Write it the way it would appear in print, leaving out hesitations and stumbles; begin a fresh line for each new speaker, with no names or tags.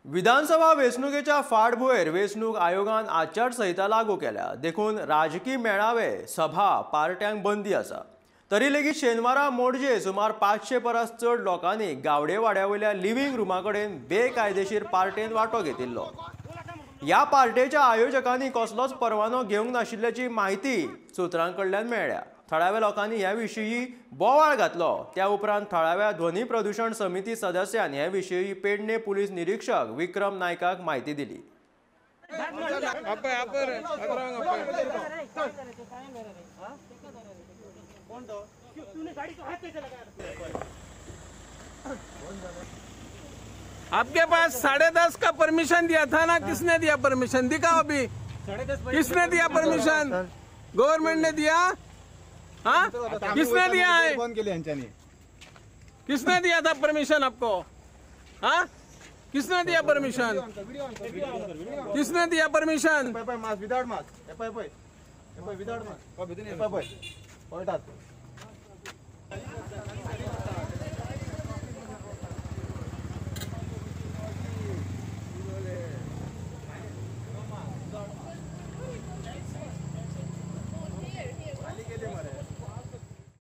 विधानसभा वेंचणुकेच्या फाटभुंयेर वेंचणूक आयोगान आचारसंहिता लागू केल्या. देखून राजकी मेळावे, सभा, पार्ट्यांक बंदी आसा. तरी लेगीत शेनवारा मोडजे सुमार 500 परस चड लोकांनी गावडेवाड्या वयल्या लिव्हिंग रुमा कडेन बेकायदेशीर पार्टेन वांटो घेतिल्लो. ह्या पार्टेच्या आयोजकांनी कसलोच परवानो घेवंक नाशिल्ल्याची म्हायती सुत्रां कडल्यान मेळ्ळ्या. थळाव्या लोकांनी ह्या विशीं बोवाळ घातलो. त्या उपरांत थळाव्या ध्वनी प्रदूषण समिती सदस्यान हे विशीं पेडणे पुलीस निरीक्षक विक्रम नायकाक म्हायती दिली.
आपके पास 10:30 का परमिशन दिया था ना? किसने दिया परमिशन? दिखाओ अभी, किसने दिया परमिशन? गवर्नमेंट ने दिया? हाँ, किसने दिया है? किसने दिया था परमिशन आपको? हाँ, किसने दिया परमिशन? किसने दिया परमिशन?